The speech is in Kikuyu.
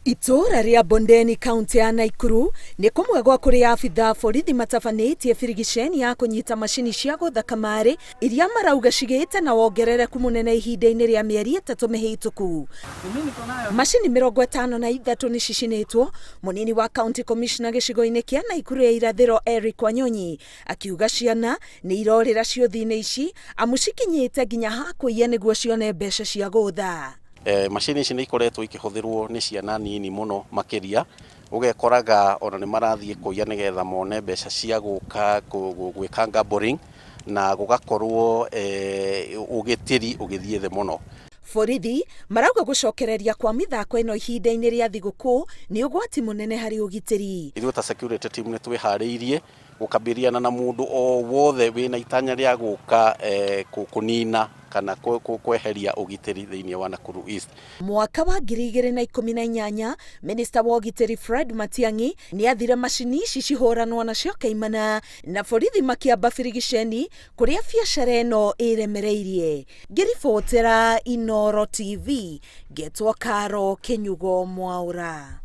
Itũũra rĩa Bondeni kaunti ya Naikuru nĩ kũmwe gwa kũrĩa abithaa borithi matabanĩtie birigiceni ya kũnyita macini cia gũtha kamarĩ iria marauga cigĩte na wongerereku mũnene ihinda-inĩ rĩa mĩeri 3 mĩhĩtũku. Macini 53 nĩ cicinĩtwo. Mũnini wa county commissioner gĩcigo-inĩ kĩa Naikuru ya irathĩro Eric Wanyonyi akiuga ciana nĩ irorĩra ciũthi-inĩ ici amu cikinyĩte nginya ha kũiya nĩguo cione mbeca cia gũtha. Macini ici nĩ ikoretwo ikĩhũthĩrwo nĩ ciana nini mũno makĩria, ũgekoraga ona nĩ marathiĩ kũiya nĩgetha mone mbeca cia gũka gwĩka gambling na gũgakorwo ũgitĩri ũgĩthiĩ thĩ mũno. Borithi marauga gũcokereria kwa mĩthako ĩno ihinda-inĩ rĩa thigũkũ nĩ ũgwati mũnene harĩ ũgitĩri. Ithuĩ ta security team nĩ twĩharĩirie gũkabiliana na mũndũ o wothe wĩna itanya rĩa gũka kũnina kana kweheria ũgitĩri thĩinĩ wa Nakuru East. Mwaka wa 2018, Minista wa ũgitĩri Fred Matiang'i nĩ athire macini ici cihũranwo nacio kaimana na borithi makĩamba birigiceni kũrĩa biacara ĩno ĩremereirie. Ngĩribotera Inooro TV, ngetwo Karo Kĩnyugo Mwaũra.